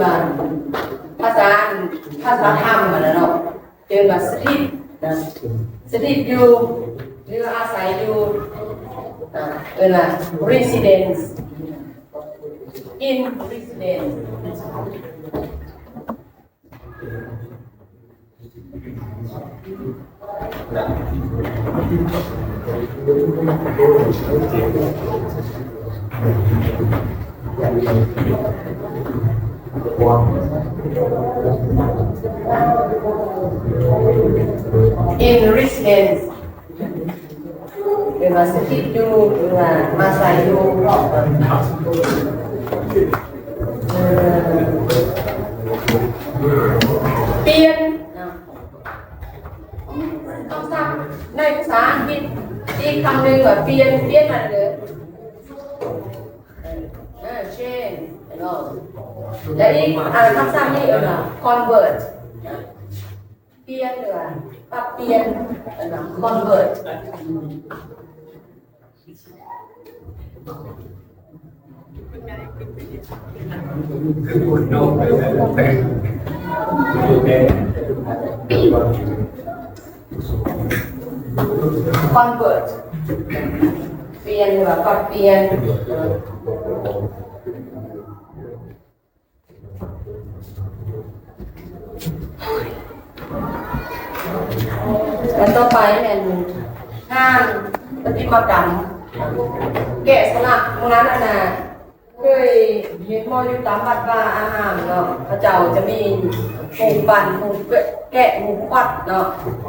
ວ່າພາສາ ພາສາທຳຫັ້ນນະເນາະ ເອີ້ນວ່າສະຖິດນະ ສະຖິດຢູ່ ຫຼືອາໄສຢູ່ ເອີ້ນວ່າ residence, in residence. In residence. ເອີ້ນວ່າສະຖິດຢູ່ ຫຼື ວ່າມາໃສ່ຢູ່ ເອີ ປ່ຽນນະ ຄຳສັບໃນພາສາອັງກິດອີກຄຳໜຶ່ງວ່າປ່ຽນ ປ່ຽນນັ້ນເດີ ເອີ change ເນາະ ແລະ ອີກ ອ່າ ຄຳສັບນີ້ເອີ້ນວ່າ convert ນະ. ປ່ຽນ ຫຼືວ່າປັບປ່ຽນ ແມ່ນບໍ່? Convert. Convert. ປ່ຽນ ຫຼືວ່າປັບປ່ຽນ. ແລະ ຕໍ່ໄປແມ່ນງານປະຕິມາກຳ ແກະສະຫຼັກ. ມື້ນັ້ນຫັ້ນນະ ເຄີຍເຫັນບໍ່ ຢູ່ຕາມວັດວາອາຮາມເນາະ ເຂົາເຈົ້າຈະມີຜູ້ປັ້ນ ຜູ້ແກະ ຜູ້ຂວັດເນາະ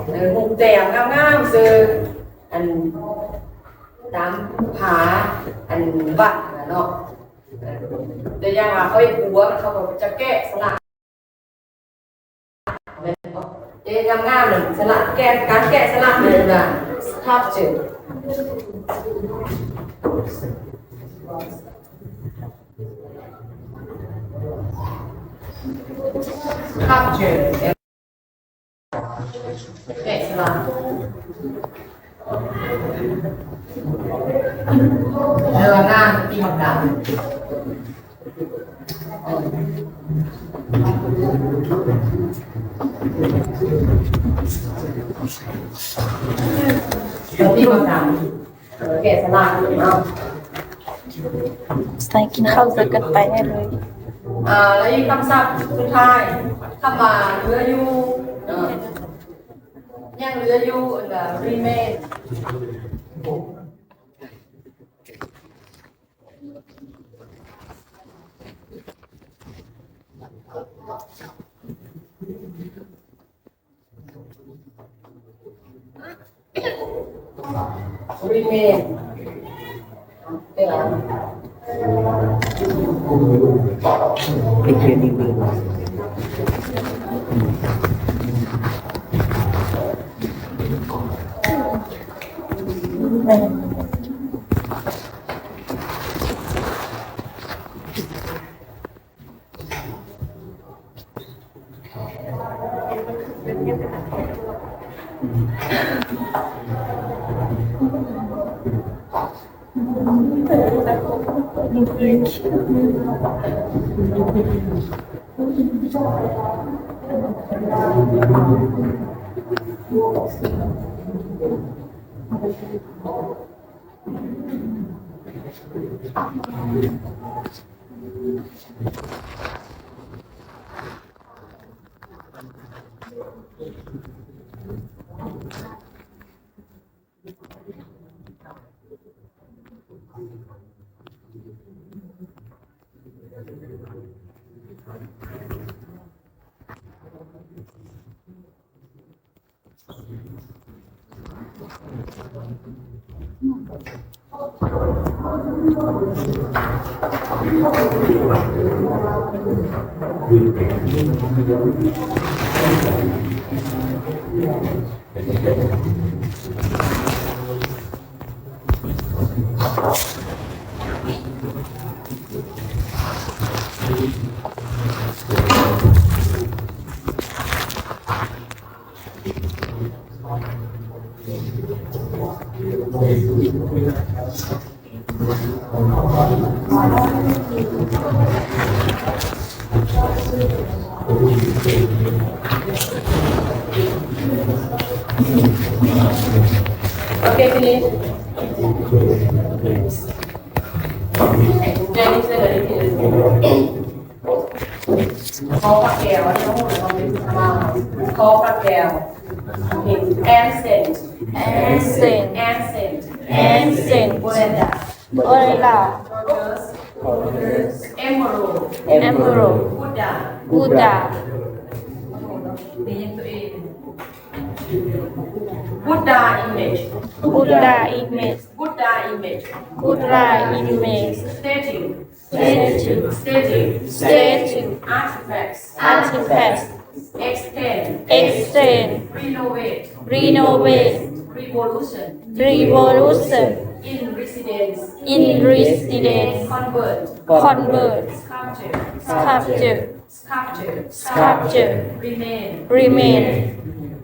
ເອີ ຮູບແຕ້ມງາມໆ ເຊິ່ງອັນຕາມຜາອັນວັດຫັ້ນນະເນາະ. ແຕ່ຢ່າງວ່າເຂົາເຮັດບົວ ເຂົາກໍຈະແກະສະຫຼັກ ແມ່ນບໍ່? ເຮັດງາມໆ ນັ້ນ ສະຫຼັກ ແກະ ການແກະສະຫຼັກ ເອີ້ນວ່າ sculpture. Sculpture. ແກະສະຫຼັກ ເລື່ອງງານປະຕິມາກຳ ປະຕິມາກຳ. ແກະສະຫຼັກເນາະ ໃສ່ກິນເຂົ້າເຊິ່ງກັນໄປໄດ້ເລີຍ. ອ່າ ແລ້ວອີກຄຳສັບສຸດທ້າຍ ຄຳວ່າເຫຼືອຢູ່ເນາະ ຍັງເຫຼືອຢູ່ ເອີ້ນວ່າ remain. Remain. Okay, finish. Then you say that it is. ຂໍພະແກ້ວ ອັນນີ້ເຮົາຮູ້ແລ້ວວ່າເປັນ ຂອງພະແກ້ວ Ancient. Ancient. Ancient. Ancient. Veranda. Veranda. Tortoise. Tortoise. Emerald. Emerald. Buddha. Buddha. Buddha image. Buddha image. Buddha image. Buddha image. Statue. Statue. Statue. Statue. Artifacts. Artifacts. Extend. Extend. Renovate. Renovate. Revolution. Revolution. In residence. In residence. Convert. Convert. Sculpture. Sculpture. Sculpture. Sculpture. Remain. Remain.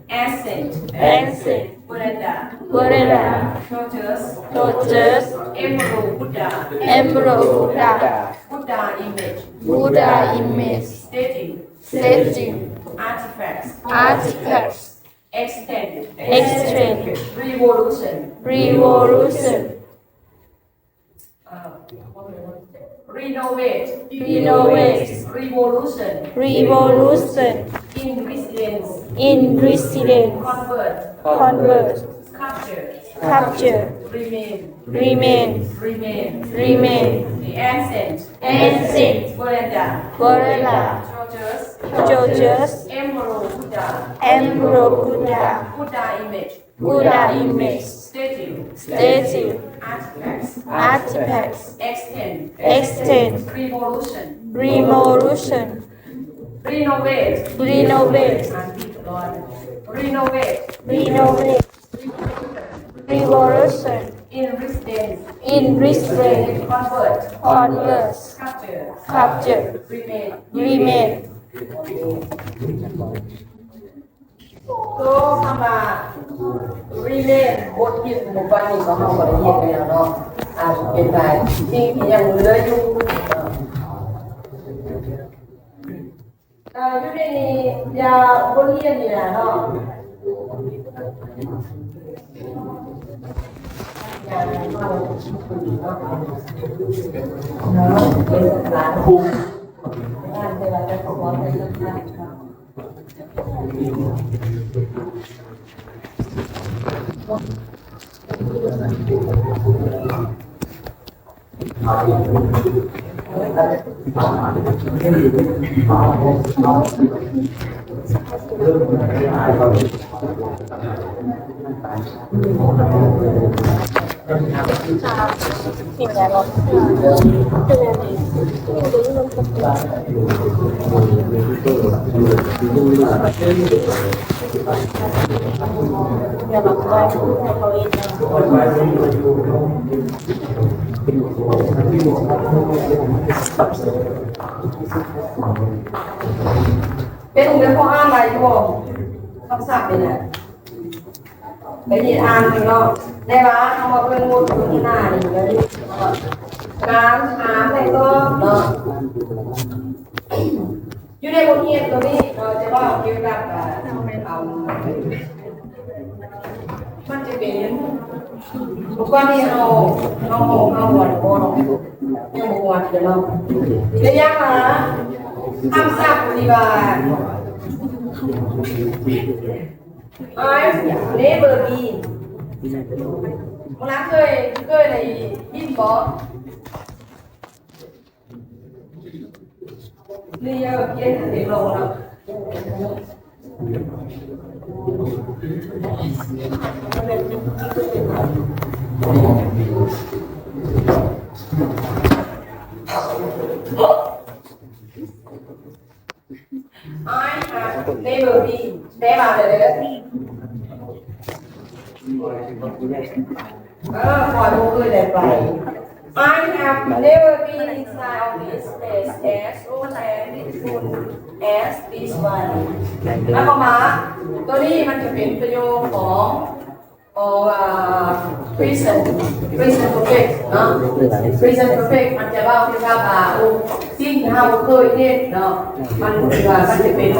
Ancient. Ancient. Veranda. Veranda. Tortoise. Tortoise. Emerald Buddha. Emerald Buddha. Buddha image. Buddha image. Statue. Statue. Artifacts. Artifacts. Extend. Extend. Revolution. Revolution. Renovate. Renovate. Revolution. Revolution. In residence. In residence. Convert. Convert. Sculpture. Sculpture. Remain. Remain. Remain. Remain. Ancient. Ancient. Veranda. Veranda. Tortoise. Tortoise. Emerald Buddha. Emerald Buddha. Buddha image. Buddha image. Statue. Statue. Artifacts. Artifacts. Extend. Extend. Revolution. Revolution. Renovate. Renovate. Renovate. Renovate. Revolution. In residence. In residence. Convert. Convert. Sculpture. Sculpture. Remain. Remain. ໂຕຄຳວ່າ remain ບົດຮຽນຂອງເຮົາກໍໄດ້ຮຽນໄປແລ້ວເນາະ ອາ ເປັນໄປ ສິ່ງທີ່ຍັງເຫຼືອຢູ່ ເອີ ຢູ່ໃນນີ້ ຢ່າ ບົດຮຽນນີ້ນະເນາະ ເປັນສານ ເປັນ ເປັນຜູ້ອ່ານໄດ້ຢູ່ບໍ່? ຄຳສັບນີ້ນະ ໄປເຮັດອ່ານເນາະ ແຕ່ວ່າເຮົາມາເບິ່ງບົດສົນທະນານີ້ ການຖາມ ແລະ ຕອບເນາະ ຢູ່ໃນບົດຮຽນຕົວນີ້ເນາະ ຈະເວົ້າກ່ຽວກັບ ເອີ ມັນຈະເປັນ ກ່ອນທີ່ເຮົາ ເຮົາ ເຮົາ ເຮົາຮອດບໍ່ເນາະ ຍັງບໍ່ຮອດເທື່ອເນາະ ແຕ່ຢ່າງວ່າ ຄຳສັບທີ່ວ່າ I've never been ເວລາເຄີຍ ເຄີຍໄດ້ຍິນບໍ່? ເລີຍ ຂຽນເປັນໂລເນາະ. I have never been ແປວ່າແນວໃດ? ເອີ ຂ້ອຍບໍ່ເຄີຍໄດ້ໄປ. I have never been inside of this place as old and beautiful as this one. ໝາຍຄວາມວ່າ ໂຕນີ້ມັນຈະເປັນປະໂຫຍກຂອງ Prison Prison Project ເນາະ Prison Project ມັນຈະເວົ້າກ່ຽວກັບ ອ່າ ໂອ້ ສິ່ງທີ່ເຮົາບໍ່ເຄີຍເຮັດເນາະ ມັນຄືວ່າມັນຈະເປັນກາ